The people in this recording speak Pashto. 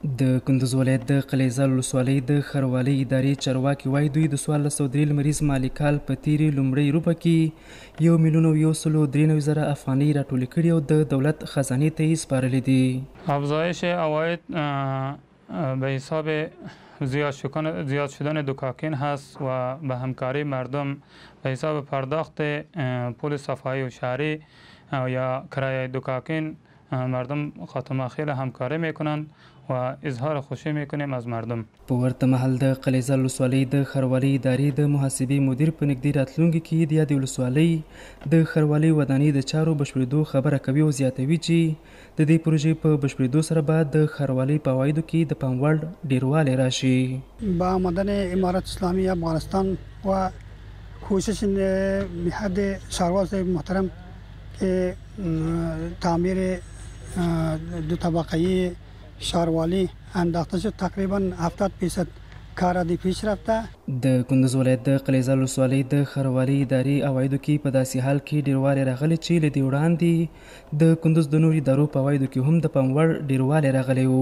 د کندوز ولایت د قلعه ولسوالۍ د ښاروالۍ ادارې چارواکي وايي، دوی د 1403 لمریز مالي کال په تېرې لومړۍ ربع کې 1,193,000 افغانۍ راټولې کړي او د دولت خزانې ته یې سپارلې دي. افزایش عواید به حساب زیاد شدن دکاکین هست و به همکاری مردم به حساب پرداخت پول صفایی و شهری یا کرایه دکاکین مردم خاتمه خیل همکاری میکنند و اظهار خوشی میکنیم از مردم. په ورته مهال د قلعه ولسوالۍ د ښاروالۍ ادارې د محاسبې مدیر په نږدې راتلونکي کې د یادې ولسوالۍ د ښاروالۍ ودانۍ د چارو بشپړېدو خبره کوي او زیاتوي چې د دې پروژې په بشپړېدو سره به د ښاروالۍ په عوایدو کې د پام وړ ډېروالی راشي. با آمدن امارت اسلامی افغانستان و کوشش حد شهروال صاحب محترم که تعمیر دو طبقه شاروالی انداخته شد، تقریبا 70% کار دی پیش رفته. د کندوز ولایت د قلعه ولسوالۍ د ښاروالۍ ادارې عوایدو کې په داسې حال کې ډېروالی راغلی چې له دې وړاندې د کندوز د نورو ادارو په عوایدو کې هم د پام وړ ډېروالی راغلی و.